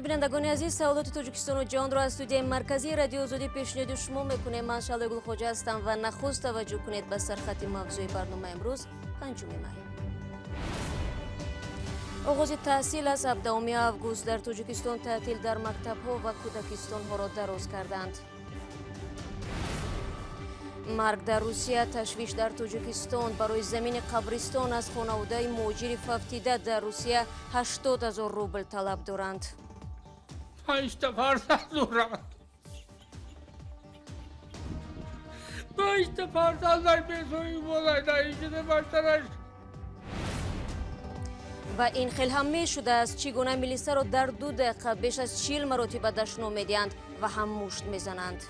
Бинандагони азиз, саволоти Тоҷикистону ҷаҳонро аз студияи марказии Радиои Озодӣ пешниҳоди шумо мекунем. Ман Шаҳлои Гулхоҷа ҳастам ва нахуст таваҷҷӯҳ кунед ба сархати мавзӯи барномаи имрӯз, 5 май. Оғози таҳсил аз 17 август дар Тоҷикистон таътил дар мактабҳо ва кӯдакистонҳоро дароз карданд. Марг дар Русия, ташвиш дар Тоҷикистон. Барои замини қабристон аз хонаводаи муҳоҷири фавтида дар Русия 80 000 рубл талаб доранд. 5 та фарзанд дорам. 5 та фарзанд дар. Ва ин хел ҳам мешудааст, чӣ гуна милисаро дар 2 дақиқа беш аз 40 маротиба дашном медиҳанд ва ҳам мушт мезананд.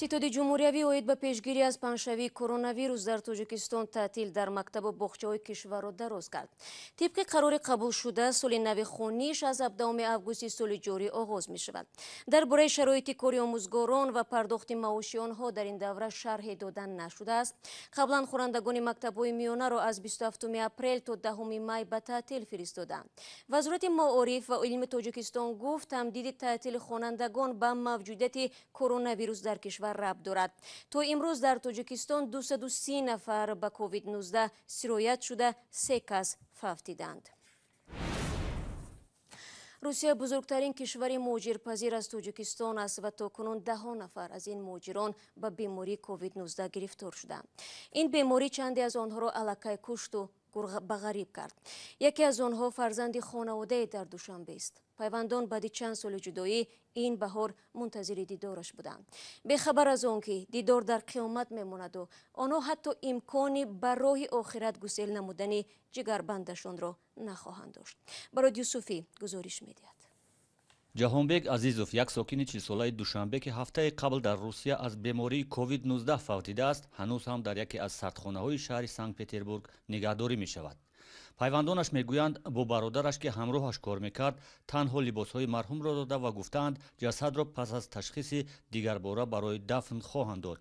Ситоди ҷумҳуриявӣ оид ба пешгирӣ аз паҳншавии коронавирус дар Тоҷикистон таътил дар мактабу боғчаҳои кишварро дароз кард. Тибқи қарори қабулшуда, соли нави хониш аз 17 августи соли ҷорӣ оғоз мешавад. Дар бораи шароити кори омӯзгорон ва пардохти маоши онҳо дар ин давра шарҳе дода нашудааст. Қаблан хонандагони мактабҳои миёнаро аз 27 апрел то 10 май ба таътил фиристоданд. Вазорати маориф ва илми Тоҷикистон гуфт, тамдиди таътили хонандагон ба мавҷудияти коронавирус дар кишвар рабт дорад. То имрӯз дар Тоҷикистон 230 нафар ба COVID-19 сироят шуда, 3 кас фавтиданд. Русия бузургтарин кишвари муҳоҷирпазир аз Тоҷикистон аст ва то кунун даҳо нафар аз ин муҳоҷирон ба бемории COVID-19 гирифтор шуданд. Ин беморӣ чанде аз онҳоро аллакай кушту ба ғариб кард. Яке аз онҳо фарзанди хонаводае дар Душанбест. Пайвандон баъди чанд соли ҷудоӣ ин баҳор мунтазири дидораш буданд. Бехабар аз он ки дидор дар қиёмат мемонаду онҳо ҳатто имкони ба роҳи охират гусел намудани ҷигарбандашонро нахоҳанд дошт. Барод Юсуфӣ гузориш медиҳад. Ҷаҳонбек Азизов, як сокини 40-солаи Душанбе, ки ҳафтаи қабл дар Русия аз бемории COVID-19 фавтидааст, ҳанӯз ҳам дар яке аз сардхонаҳои шаҳри Санкт-Петербург нигаҳдорӣ мешавад. Пайвандонаш мегӯянд, бо бародараш, ки ҳамроҳаш кор мекард, танҳо либосҳои марҳумро дода ва гуфтаанд, ҷасадро пас аз ташхиси дигарбора барои дафн хоҳанд дод.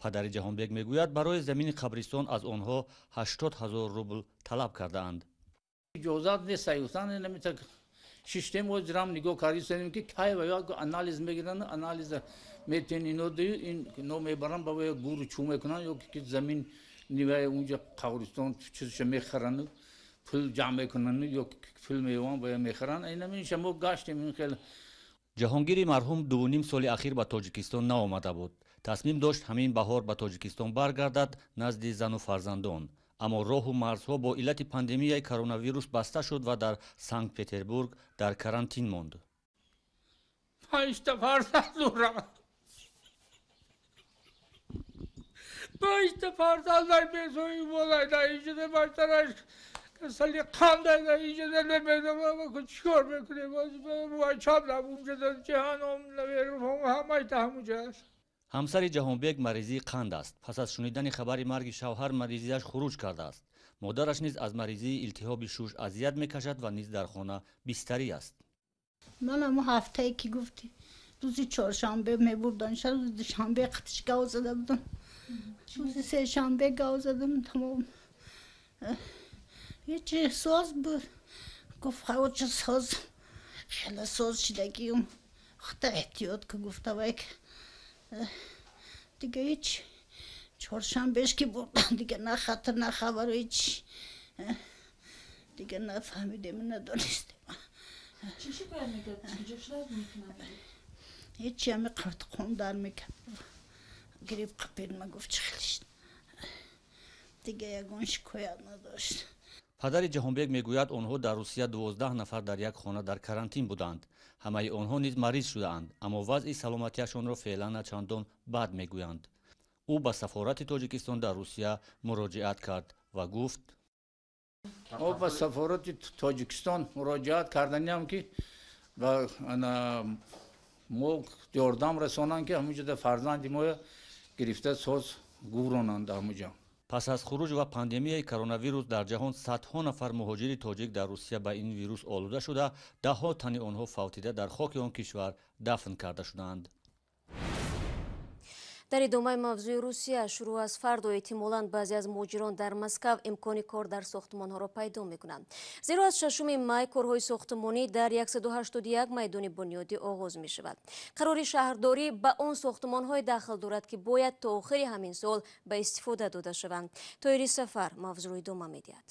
Падари Ҷаҳонбек мегӯяд, барои замини қабристон аз онҳо 80 000 рубл талаб кардаанд. Иҷозат нест, шиштем озирам нигоҳ кардем, ки кай ва ё анализ мегиранд, анализ метен ино дию ино мебаранд ба ва гуру чӯ мекунанд, ё ки замин ниваи унҷа қабристон чизша мехаранд, пул ҷамъ мекунанд, ё пул меёванд ва мехаранд. Инаминша мо гаштем ин хел. Ҷаҳонгири марҳум 2,5 соли ахир ба Тоҷикистон наомада буд. Тасмим дошт ҳамин баҳор ба Тоҷикистон баргардад назди зану фарзандон. Аммо роҳу марзҳо бо иллати пандемияи коронавирус баста шуд ва дар Санкт-Петербург дар карантин монд. 5 та фарзанд дорам. 5 та фарзанд дар бесои болай дар инҷода баштараш касали қандай дар инҷода намедонам чикор мекунем. Бачам унҷода ҷаҳаном наверам, ҳамааш дар ҳамунҷо аст. Ҳамсари Ҷаҳонбек маризии қанд аст. Пас аз шунидани хабари марги шавҳар маризиаш хуруҷ кардааст. Модараш низ аз маризии илтиҳоби шуш азият мекашад ва низ дар хона бистарӣ аст. Ман ҳамон ҳафтае ки гуфтӣ, рӯзи чоршанбе мебурдан, рӯзи душанбе қатиш гав зада будам, рӯзи сешанбе гав задам, тамом. Ҳечи соз буд. Гуфт ҳавоча соз, хеле соз шидагиюм. Худо эҳтиёт ки гуфта вай дига ҳеч чоршанбеш ки бурдан, дига на хатр, на хабар, ҳеч дига нафаҳмидем, надонистем. Чӣ шикоят мекард? Куҷо шуд мекунад? Ҳечи ҳами қун дар мекард, грипп қапид, ма гуфт чӣ хел шуд. Дига ягон шикоят надошт. Падари Ҷаҳонбек мегӯяд, онҳо дар Русия 12 нафар дар як хона дар карантин буданд. Ҳамаи онҳо низ мариз шудаанд, аммо вазъи саломатиашонро феълан на чандон бад мегӯянд. Ӯ ба сафорати Тоҷикистон дар Русия муроҷиат кард ва гуфт: мо ба сафорати Тоҷикистон муроҷиат карданиам, ки мо ёрдам расонанд, ки ҳамунҷода фарзанди моя гирифта соз гуронанд ҳамунҷа. Пас аз хуруҷ ва пандемияи коронавирус дар ҷаҳон садҳо нафар муҳоҷири тоҷик дар Русия ба ин вирус олуда шуда, даҳҳо тани онҳо фавтида дар хоки он кишвар дафн карда шудаанд. Дар идомаи мавзӯи Русия, шурӯъ аз фардо эҳтимолан баъзе аз муҳоҷирон дар Москав имкони кор дар сохтмонҳоро пайдо мекунанд. Зеро аз 6 май корҳои сохтмонӣ дар 181 майдони бунёдӣ оғоз мешавад. Қарори шаҳрдорӣ ба он сохтмонҳое дахл дорад, ки бояд то охири ҳамин сол ба истифода дода шаванд. Тоири Сафар мавзӯъро идома медиҳад.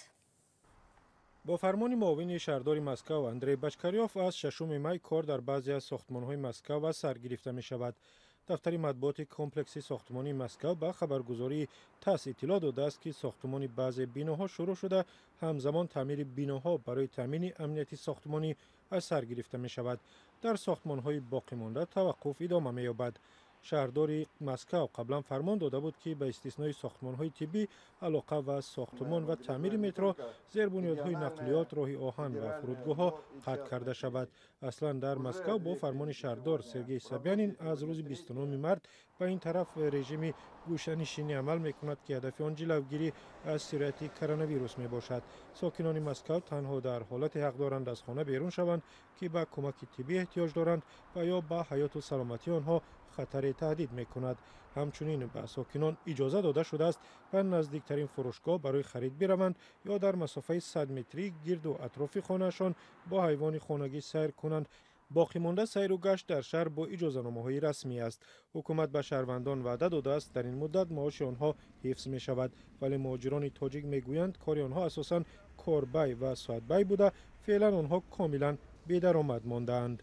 Бо фармони муовини шаҳрдори Москав Андрей Бочкарёв аз 6 май кор дар баъзе аз сохтмонҳои Москав аз сар гирифта мешавад. Дафтари матбуоти комплекси сохтмонии Москав ба хабаргузории ТАСС иттилоъ додааст, ки сохтмони баъзе биноҳо шурӯъ шуда, ҳамзамон таъмири биноҳо барои таъмини амнияти сохтмонӣ аз сар гирифта мешавад. Дар сохтмонҳои боқимонда таваққуф идома меёбад. Шаҳрдори Москав қаблан фармон дода буд, ки ба истиснои сохтмонҳои тиббӣ, алоқа ва сохтмон ва таъмири метро, зербунёдҳои нақлиёт, роҳи оҳан ва фурудгоҳҳо қатъ карда шавад. Аслан дар Москав бо фармони шаҳрдор Сергей Собянин аз рӯзи 29 март ба ин тараф режими гӯшанишинӣ амал мекунад, ки ҳадафи он ҷилавгирӣ аз сирояти коронавирус мебошад. Сокинони Москав танҳо дар ҳолате ҳақ доранд аз хона берун шаванд, ки ба кӯмаки тиббӣ эҳтиёҷ доранд ва ё ба ҳаёту саломатии онҳо хатаре таҳдид мекунад. Ҳамчунин ба сокинон иҷоза дода шудааст ба наздиктарин фурӯшгоҳ барои харид бираванд ё дар масофаи 100 метрӣ гирду атрофи хонаашон бо ҳайвони хонагӣ сайр кунанд. Боқимонда сайру гашт дар шаҳр бо иҷозаномаҳои расмӣ аст. Ҳукумат ба шаҳрвандон ваъда додааст, дар ин муддат маоши онҳо ҳифз мешавад, вале муҳоҷирони тоҷик мегӯянд, кори онҳо асосан корбай ва соатбай буда, феълан онҳо комилан бедаромад мондаанд.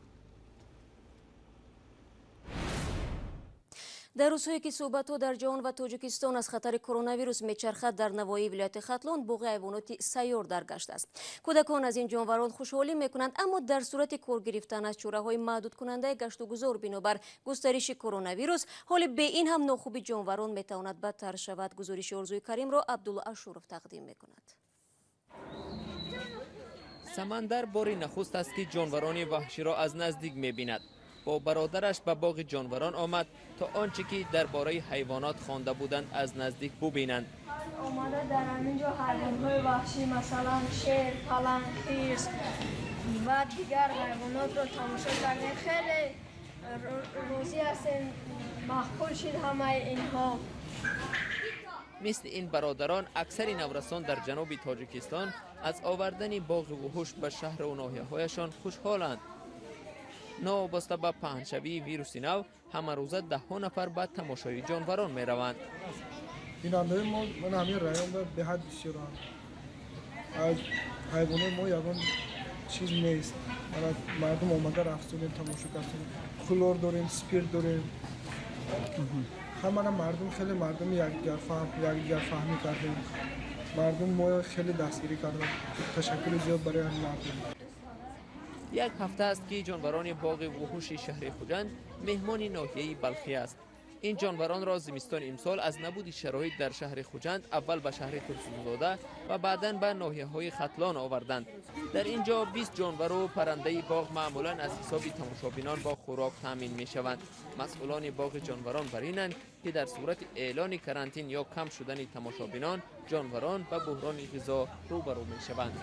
Дар рӯзҳое ки суҳбатҳо дар ҷаҳон ва Тоҷикистон аз хатари коронавирус мечархад, дар навоҳии вилояти Хатлон боғи ҳайвоноти сайёр даргаштааст. Кӯдакон аз ин ҷонварон хушҳолӣ мекунанд, аммо дар сурати кор гирифтан аз чораҳои маҳдудкунандаи гаштугузор бинобар густариши коронавирус, ҳоли бе ин ҳам нохуби ҷонварон метавонад бадтар шавад. Гузориши Орзуи Каримро Абдулло Ашуров тақдим мекунад. Самандар бори нахуст аст, ки ҷонварони ваҳширо аз наздик мебинад. Бо бародараш ба боғи ҷонварон омад, то он чӣ ки дар бораи ҳайвонот хонда буданд аз наздик бубинанд. Омада дар ҳамин ҷо ҳайвонҳои ваҳшӣ, масалан шер, паланг, хирс ва дигар ҳайвонотро тамошо кардем. Хеле розӣ ҳастем, маъқул шуд ҳамаи инҳо. Мисли ин бародарон, аксари наврасон дар ҷануби Тоҷикистон аз овардани боғи вуҳуш ба шаҳру ноҳияҳояшон хушҳоланд. Новобаста ба паҳншавии вируси нав, ҳамарӯза даҳҳо нафар ба тамошои ҷонварон мераванд. Бинандаҳои мо ман ҳамин районда беҳад бисёранд. Аз ҳайвонои мо ягон чиз нест. Мардум омада рафтонем, тамошо кардем. Хулор дорем, спирт дорем. Ҳамара мардум хеле мардуми якдигарфаҳмӣ кардем. Мардум мо хеле дастгирӣ карданд. Ташаккури зиёд барои ҳамин мардум. Як ҳафта аст, ки ҷонварони боғи вуҳуши шаҳри Хуҷанд меҳмони ноҳияи Балхӣ аст. Ин ҷонваронро зимистони имсол аз набуди шароит дар шаҳри Хуҷанд аввал ба шаҳри Турсунзода ва баъдан ба ноҳияҳои Хатлон оварданд. Дар ин ҷо 20 ҷонвару паррандаи боғ маъмулан аз ҳисоби тамошобинон бо хӯрок таъмин мешаванд. Масъулони боғи ҷонварон бар инанд, ки дар сурати эълони карантин ё кам шудани тамошобинон, ҷонварон ба буҳрони ғизо рӯбарӯ мешаванд.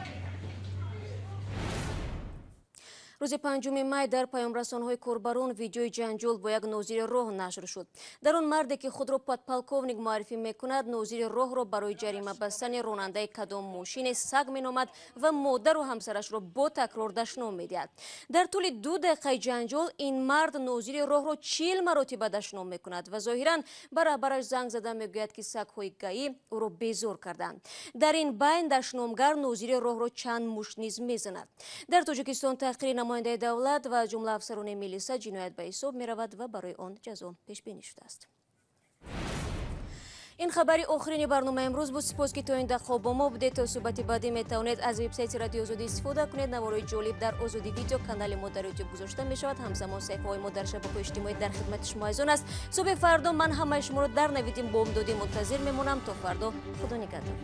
Рӯзи 5 май дар паёмрасонҳои корбарон видеои ҷанҷол бо як нозири роҳ нашр шуд. Дар он марде, ки худро подполковник муаррифӣ мекунад, нозири роҳро барои ҷарима бастани ронандаи кадом мошине саг меномад ва модару ҳамсарашро бо такрор дашном медиҳад. Дар тӯли 2 дақиқаи ҷанҷол ин мард нозири роҳро 40 маротиба дашном мекунад ва зоҳиран ба раҳбараш занг зада мегӯяд, ки сагҳои гаӣ ӯро безор карданд. Дар ин байн дашномгар нозири роҳро чанд мушт низ мезанад. Дар Тоҷикистон таҳқири намояндаи давлат ва аз ҷумла афсарони милиса ҷиноят ба ҳисоб меравад ва барои он ҷазо пешбинӣ шудааст. Ин хабари охирини барномаи имрӯз буд. Сипос, ки то ин дақиқа бо мо будед. То суҳбати баъдӣ метавонед аз вебсайти Радиои Озодӣ истифода кунед. Наворҳои ҷолиб дар Озодӣ видео канали мо дар Ютуб гузошта мешавад. Ҳамзамон саҳифаҳои мо дар шабакаҳои иҷтимоӣ дар хидмати шумо азизон аст. Субҳи фардо ман ҳамаи шуморо дар навиди бомдодӣ мунтазир мемонам. То фардо, Худо нигаҳдор.